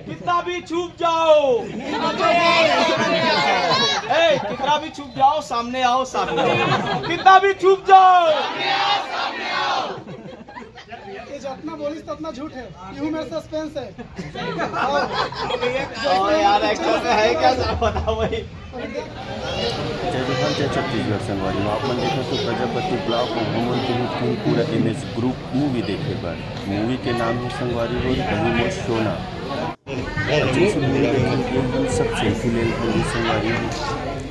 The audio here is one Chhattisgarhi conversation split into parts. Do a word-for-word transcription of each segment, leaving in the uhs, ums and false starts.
कितना भी छुप जाओ, ए, कितना भी छुप जाओ, सामने आओ, सामने आओ। कितना भी छुप जाओ। ये जितना बोलिस उतना झूठ है, इहू में सस्पेंस है। और यार, एक्टर में है क्या, जरा बताओ भाई। जय जोहार, जय छत्तीसगढ़ संगवारी हो। आप मन देखत हो प्रजापति ब्लॉग अउ हमन के पूरा एम एस ग्रुप मूवी देखे बर। मूवी के नाम है संगवारी हो दही मोर सोना। जैसे मूवी देखे के हम सब सेल्फी ले लेते हैं संगवारी हो।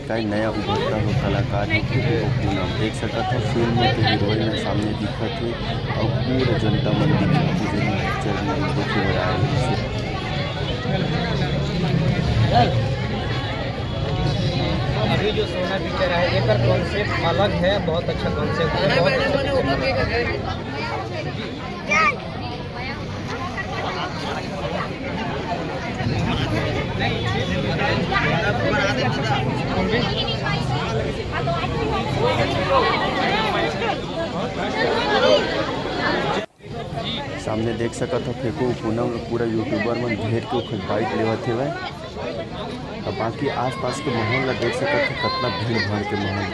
का नया उभरता हो कलाकार है, फिर वो पूनम देख सकत हो फिल्म में तो हीरोइन सामने दिखत है और पूरा जनता मन दिखत है, जो पिक्चर में देखे बर आए हैं। अभी जो सोना पिक्चर है, एकर कॉन्सेप्ट अलग है, बहुत अच्छा कॉन्सेप्ट है, बहुत अच्छा पिक्चर है। सामने देख सकत हो, फेंकू पूनम पूरा यूट्यूबर मन घेर के ओखर बाइट लेवत हेवय। अब बाकी आसपास के माहौल ला देख सकत हो, कतना भीड़ भाड़ के माहौल।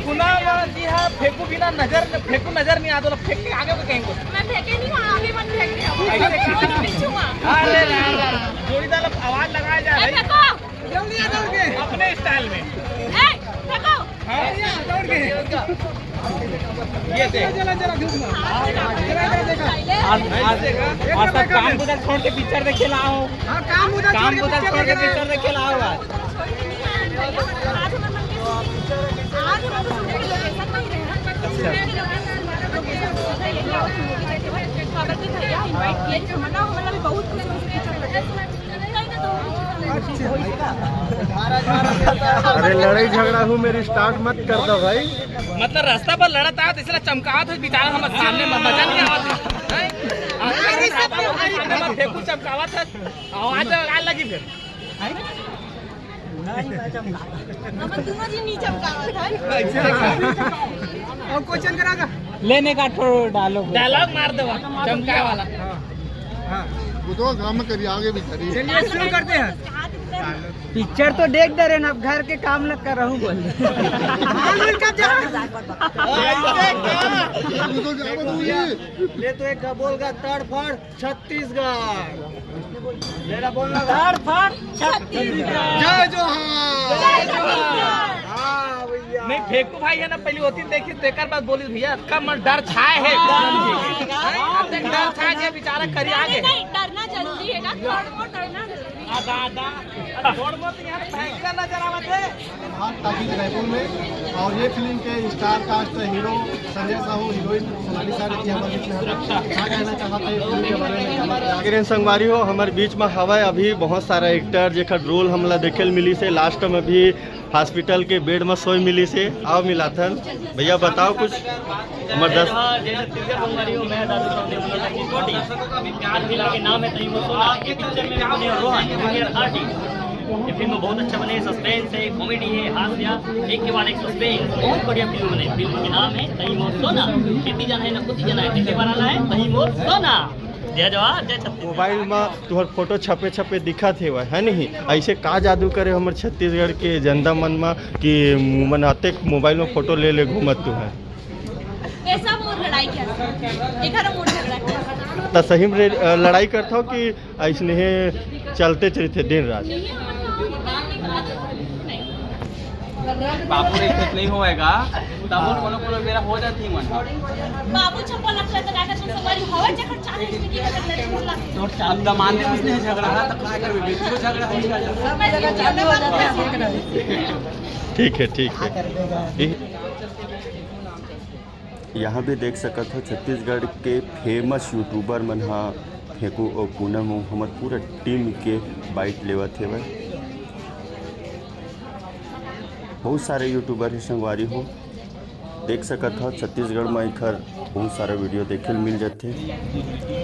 पूनम जी हा फेंकू बिना नजर, फेंकू नजर नहीं आत, फेंक के आगे को कहीं कुछ। मैं फेंके नहीं हूँ, आगे मत फेंक। ऐसे कहाँ? नहीं छुआ। अरे, अरे, अरे, जोड़ीदार आवाज लगाया जा रही। फेंको। अपने स्टाइल में। ए, फेंको। हाँ। ये दे। आज, आज, आज तक काम उधर छोड़ के पिक्चर देखे ला हो। हाँ, काम उधर काम छोड़ के उधर छोड़ के पिक्चर देखे ला हो आज। आज हमारे मन के आज हमारे लोकेशन नहीं रहे। अच्छा। खबर के भैया इनवाइट किए थे, मतलब, हमारा भी बहुत खुश हुआ पिक्चर देखे। अरे लड़ाई झगड़ा हूँ मेरी, स्टार्ट मत कर दो भाई। मतलब रास्ता पर लड़त आत, इसलिए चमकावत है बेचारा, हमर सामने में मजा नहीं आवत है। हैं? फेंकू चमकावत है, आवाज लगी फिर। नहीं, मैं चमकावत। हमर दोनों जी नहीं चमकावत है। और क्वेश्चन करा का? लेने का ठो डायलॉग। डायलॉग मार दो, चमका वाला। हाँ। वो तो काम करिए, आगे भी करिए। चलिए शुरू करते हैं। पिक्चर तो देख दे रहे ना, अब घर के काम न कर रहूं बोल। हाँ, बोल कब जा? वो तो क्या बोलूंगी? ले तो एक बोल का तड़फड़। छत्तीसगढ़। मेरा बोलना था। छत्तीसगढ़। जय जोहार। जय जोहार। हाँ भैया। नहीं, फेंकू भाई है ना, पहली होती देखी, तेकर बाद बोली भैया, कम डर छाए है। हाँ, डर छाए है, बेचारा करिया आगे। नहीं, डरना जल्दी है ना, थोड़ा बहुत डरना जल्दी है। आधा, आधा। थोड़ा बहुत यहाँ भयंकर नजर आवत है। आज ताकि रायपुर में और ये फिल्म के star cast hero Sanjay Sahu, heroine Sonali Sahni ji हमारे बीच में हैं। क्या कहना चाहते हैं फिल्म के बारे में? किरण संगवारी हो, हमारे बीच में हवा है अभी बहुत सारा एक्टर जेकर रोल हमला देखे मिली से लास्ट में भी हॉस्पिटल के बेड में सोए मिली से। आओ मिलाथन भैया, बताओ कुछ। हमर दस जय छत्तीसगढ़ संगवारी हो, मैं दादू साहब ने बोला था कि कोटी। प्यार मिला के नाम है तई वो सोना। ये पिक्चर में बने रोहन जूनियर आरडी। ये फिल्म बहुत अच्छा बने, सस्पेंस है, कॉमेडी है, हास्य, एक के बाद एक सस्पेंस, बहुत बढ़िया फिल्म बने। फिल्म के नाम है तई मोर सोना। कितनी जाना है ना कुछ जाना है, देखने वाला है तई मोर सोना। जय जवान, जय छत्तीसगढ़। मोबाइल में तुहर फोटो छपे छपे दिखत हेवय, है नहीं? ऐसे का जादू करे हमर छत्तीसगढ़ के जनता मन में कि मन अतेक मोबाइल में फोटो ले ले घूमत तू है? ऐसा मोर लड़ाई क्या था? एकर मोर झगड़ा क्या था? त सही में रे-, अ, लड़ाई करत हो कि ऐसने ही चलते चलते दिन रात? बाबू रे खेत नहीं होएगा, तब वो कोनो कोनो बेरा हो जाती मन। बाबू छप्पन लाख रुपया तक आकर संगवारी हवा जखन चालीस में की बदल लड़ी मुल्ला। तो चाल दमान में उसने झगड़ा है, तो काय करबे? बेटी को झगड़ा है। ठीक है, ठीक है। यहाँ भी देख सकत हो छत्तीसगढ़ के फेमस यूट्यूबर मन ह फेंकू अउ पूनम अउ हमर पूरा टीम के बाइट लेवत हेवय। बहुत सारे यूट्यूबर हे संगवारी हो, देख सकत हो छत्तीसगढ़ म एखर बहुत सारा वीडियो देखे ल मिल जाथे।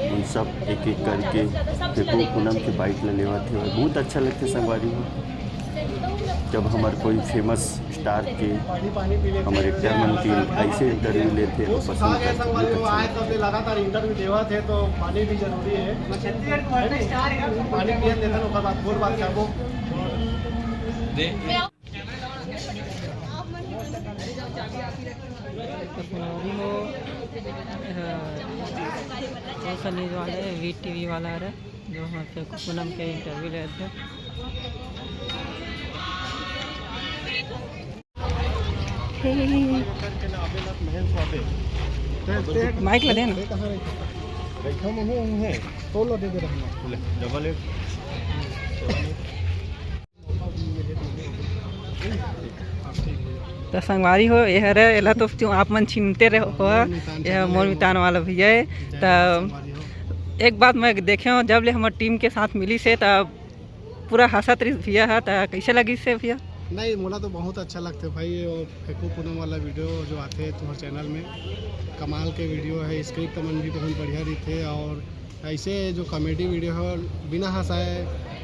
उन सब एक एक करके फेंकू पूनम के बाइट ल लेवत हेवय। बहुत अच्छा लगथे संगवारी हो, जब हमर कोई फेमस स्टार के हमर एक्टर मन के ऐसे इंटरव्यू लेथे तो पसंद करथे, बहुत अच्छा लगथे। लगातार इंटरव्यू देवत हे तो पानी भी जरूरी है। पानी पियन देथन, ओकर बाद बोल बात करबो। तो संगवारी हो, एह, वो सनी वाले वी टीवी वाला हरे, जो हमर फेकू पूनम के इंटरव्यू लेत हे। माइक ला दे ना। तो संगवारी हो, ये हरे, एला तो आप मन चिन्हते रहो, ये मोर मितान वाला भैया है। तो एक बात मैं देखे हूँ, जब ले हमर टीम के साथ मिलिस हे, तब पूरा हंसत रहिस भैया ह। त कैसे लगिस हे भैया? नहीं, मोला तो बहुत अच्छा लगथे भाई, वो फेकू पूनम वाला वीडियो जो आथे तुम्हारे चैनल में, कमाल के वीडियो है। स्क्रिप्ट मन भी बहुत बढ़िया रहिथे और ऐसे जो कॉमेडी वीडियो है, बिना हंसाए,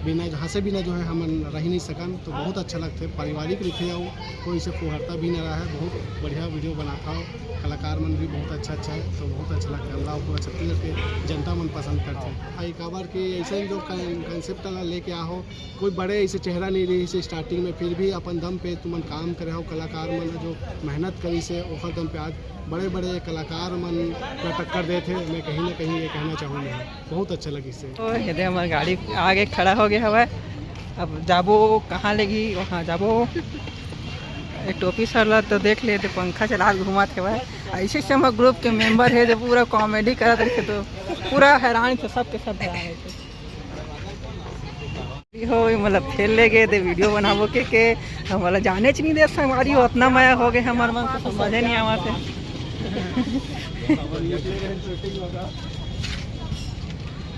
बिना हंसे बिना जो है हमन रह नहीं सकन, तो बहुत अच्छा लगथे। पारिवारिक रहिथे और कोई से फुहरता भी नहीं रहा है। बहुत बढ़िया वीडियो बनाता हो, कलाकार मन भी बहुत अच्छा अच्छा है, तो बहुत अच्छा लगता है। हमला पूरा छत्तीसगढ़ के जनता मन पसंद करथे भाई, काबर के ऐसे ही जो कॉन्सेप्ट ला लेके आहो, कोई बड़े ऐसे चेहरा नहीं रहिस स्टार्टिंग में, फिर भी अपन दम पे तुमन काम करे हो। कलाकार मन जो मेहनत करिस हे, ओकर दम पे आज बड़े बड़े कलाकार मन ला टक्कर देथे। मैं कहीं ना कहीं ये कहना चाहूँगा, बहुत अच्छा लगिस हे। तो ये दे, हमार गाड़ी आगे खड़ा हो गया हवा। अब जाबो कहाँ लेगी, वहाँ जाबो। ये टोपी सर ला तो देख लेते, पंखा चला के घुमात हवा। ऐसे ऐसे हमर ग्रुप के मेंबर है जो पूरा कॉमेडी करत रहिथे, तो पूरा हैरान थे, सबके सब हैरान थे। हो, मतलब फेल ले गए थे वीडियो बनाबो के, के हमला जानेच नहीं दे संगवारी हो, अतना मया हो गए हमर मन, तो समझे नहीं आवत हे।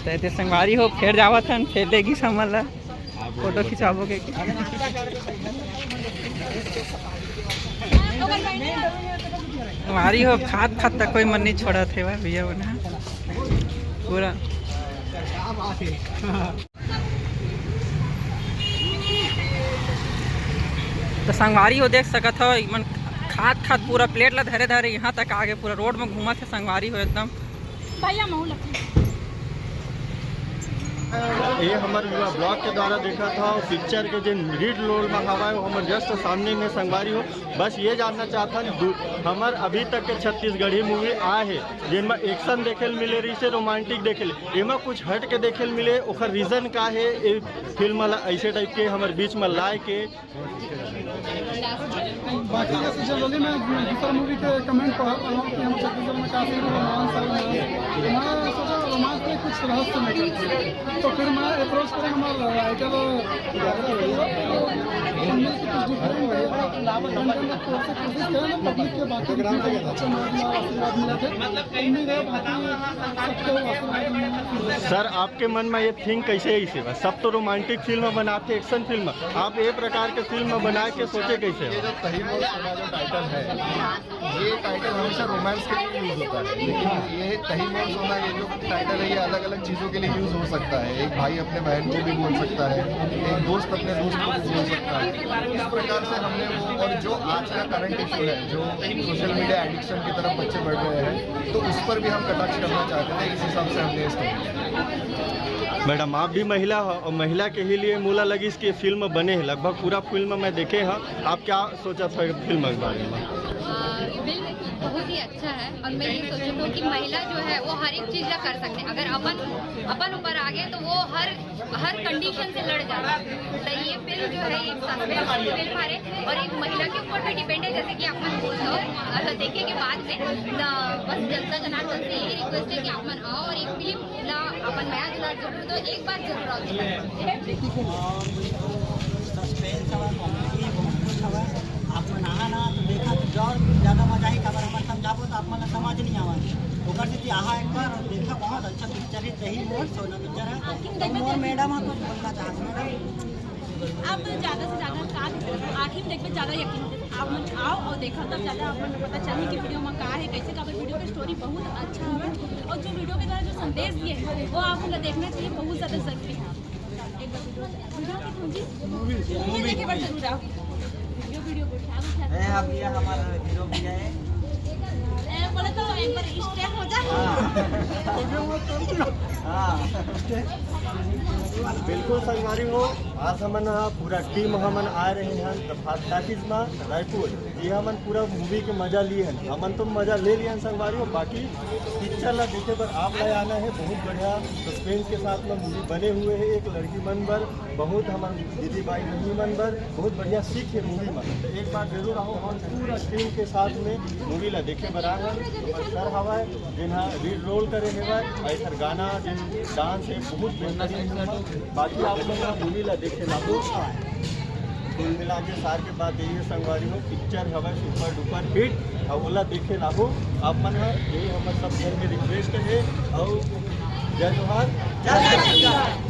तो एते संगवारी हो, फेर जावत हन, फेर लेगी हमला फोटो खिंचाबो के। संगवारी हो, खात खात तक कोई मन नहीं छोड़त हे भैया मन ह पूरा। तो संगवारी हो, देख सकत हो, इमन खात खात पूरा प्लेट ला धरे धरे यहाँ तक आगे, पूरा रोड में घूमत हे संगवारी हो एकदम। भैया महू लगे। ये हमर ब्लॉग के द्वारा देखा था, पिक्चर के जिन लीड रोल में हवा है, वो हमर जस्ट सामने में संगवारी हो। बस ये जानना चाहता हूँ, दू-, हमर अभी तक के छत्तीसगढ़ी मूवी आए है, जिनमें एक्शन देखे ल मिले रही से, रोमांटिक देखे ले, एमा कुछ हट के देखे ल मिले, ओकर रीजन का है? ये फिल्म ला ऐसे टाइप के हमर बीच में लाए के बाकी जैसे जनरली मैं दूसरा मूवी के कमेंट पढ़ा था कि हम छत्तीसगढ़ में काफ़ी रोमांस और मैं सोचा रोमांस में कुछ रहस्य निकलते हैं। तो फिर मैं अप्रोच करें हमारा राइटर और डायरेक्टर से, तो हमने कुछ डिफरेंट कंटेंट एक्सप्लोर से कोशिश करें तो पब्लिक के बाकी भी अच्छा मामला आशीर्वाद मिला थे। उम्मीद है बाकी सबको आशीर्वाद मिले। सर, आपके मन में ये थिंक कैसे आई से? सब तो रोमांटिक फिल्म बनाते, एक्शन फिल्म, आप ये प्रकार के फिल्म बना के सोचे कैसे हो? ये जो तही मोर सोना जो टाइटल है, ये टाइटल हमेशा रोमांस के लिए यूज होता है, लेकिन ये तही मोर सोना, ये जो टाइटल है, ये अलग अलग चीज़ों के लिए यूज हो सकता है। एक भाई अपने बहन को भी बोल सकता है, एक दोस्त अपने दोस्त को भी बोल सकता है। इस प्रकार से हमने वो, और जो आज का करंट इशू है, जो सोशल मीडिया एडिक्शन की तरफ बच्चे बढ़ रहे हैं, तो उस पर भी हम कटाक्ष करना चाहते थे। इस हिसाब से हमने इसको मैडम, आप भी महिला हो और महिला के ही लिए मोला लगिस कि फिल्म बने है, लगभग पूरा फिल्म मैं देखे हाँ, आप क्या सोचा था फिल्म के बारे में? आ, फिल्म बहुत ही अच्छा है और मैं ये सोचती हूँ कि महिला जो है वो हर एक चीज़ ला कर सकते हैं। अगर अपन अपन ऊपर आ गए तो वो हर हर कंडीशन से लड़ जाता है। तो ये फिल्म जो है एक सस्पेंस फिल्म हरे और एक महिला के ऊपर भी डिपेंड है, जैसे कि अपन बोलते हो देखे के बाद में। बस जनता जनार्दन से यही रिक्वेस्ट है कि अपन आओ और एक फिल्म ला अपन मया दुलार जरूर दो, एक बार जरूर आओ। सस्पेंस हवा, कॉमेडी, बहुत कुछ हवा। आप मन आहा ना तो देखा तो और ज़्यादा मजा ही, काबर हमन समझाबो तो आप मन समझ नहीं आवा। ओकर सेती आहा एक बार और देखा, बहुत अच्छा पिक्चर है, तही मोर सोना पिक्चर है। तो मोर मैडम ह कुछ बोलना चाहत मैडम। आप ज़्यादा से ज़्यादा का आँखी में देखबे ज़्यादा यकीन होथे। आप मन आओ और देखा तब ज़्यादा आप मन को पता चलही कि वीडियो में का है, कैसे का। वीडियो की स्टोरी बहुत अच्छा है और जो वीडियो के द्वारा जो संदेश दिए हैं वो आप लोग देखना चाहिए, बहुत ज़्यादा ज़रूरी है। एक बार वीडियो, वीडियो की पूंजी, मूवी देखे पर जरूर आओ। वीडियो ए, हाँ भैया, हमारा हीरो भैया है। ए, बोले तो एक बार स्टेप हो जा। हाँ। हाँ। बिल्कुल संगवारी हो, आज हमन ह पूरा टीम हमन आए रहे हैं प्रभात टाकीज में रायपुर। ये हमन पूरा मूवी के मजा लिए हैं, हमन तो मजा ले लिए हैं संगवारी हो। बाकी पिक्चर ला देखे बर आप ला आना है, बहुत बढ़िया सस्पेंस के साथ में मूवी बने हुए है। एक लड़की मन बर बहुत हमर दीदी भाई बहिनी मन बर बहुत बढ़िया सीख है मूवी में। तो एक बार जरूर आओ और पूरा टीम के साथ में मूवी ला देखे बर आए हन। हमर सर हवय, जेन ह लीड रोल करे हेवय, और एकर गाना, जेन डांस है, बहुत बेहतरीन है। बाकी आप मन ह मूवी ला देखे लाबो। कुल मिला के सार के बात यही है संगवारी हो, पिक्चर हवय सुपर डुपर हिट, और ओला देखे लाबो आप मन ह। यही हमर सब जन के रिक्वेस्ट है। और जय जोहार, जय छत्तीसगढ़।